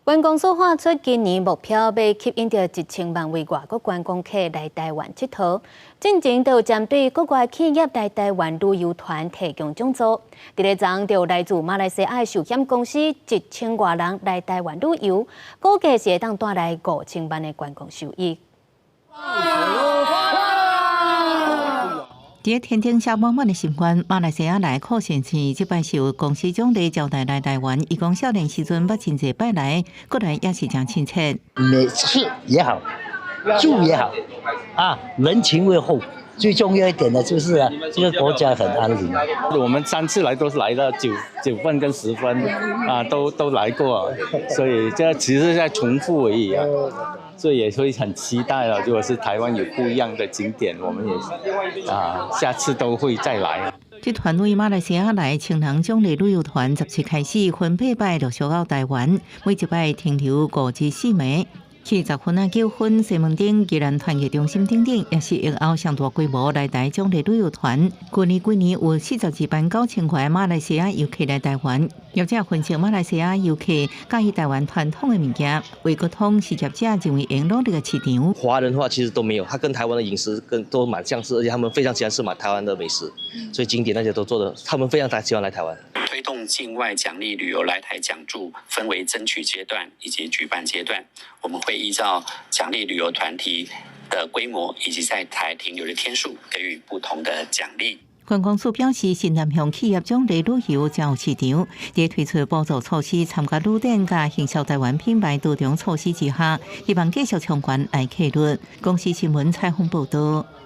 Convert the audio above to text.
觀光署喊出今年目標欲吸引著1000萬位外國觀光客來台灣𨑨迌。進前就有針對國外企業來台灣旅遊團提供獎助。佇咧昨就來自馬來西亞的壽險公司1000外人來台灣旅遊，估計是會當帶來5000萬的觀光收益。佇天頂寫滿滿的心願，馬來西亞來柯先生這擺受公司獎勵招待來台灣。伊講少年時陣捌真濟擺來，過來也是誠親切。每次也好，住也好，啊，人情味厚。最重要一點呢，就是啊，這個國家很安寧。我們三次來都是來到9分跟10分，啊，都來過，所以這其實在重複而已啊。所以也會很期待了。如果是台灣有不一樣的景點，我們也啊，下次都會再來。這團為馬來西亞來千人獎勵旅遊團，17開始分八擺陸續到台灣，每一擺停留5至4暝。去10分啊9分，西門町宜蘭團結中心等等，也是疫後上大規模來台獎勵旅遊團。去年幾年有42萬9千塊馬來西亞遊客來台灣。業者分析馬來西亞遊客佮意台灣傳統的物件，維國通是業者認為應努力的市場。華人的話其實都沒有，他跟台灣的飲食跟都蠻相似，而且他們非常喜歡吃台灣的美食，所以景點那些都做的，他們非常喜歡來台灣。推動境外獎勵旅遊來台獎助，分為爭取階段以及舉辦階段，我們會依照獎勵旅遊團體的規模以及在台停留的天數，給予不同的獎勵。觀光署表示，新南向企業獎勵旅遊將有市場，佇推出補助措施、參加旅展佮行銷台灣品牌多重措施之下，希望繼續衝關來客率。公視新聞採訪報道。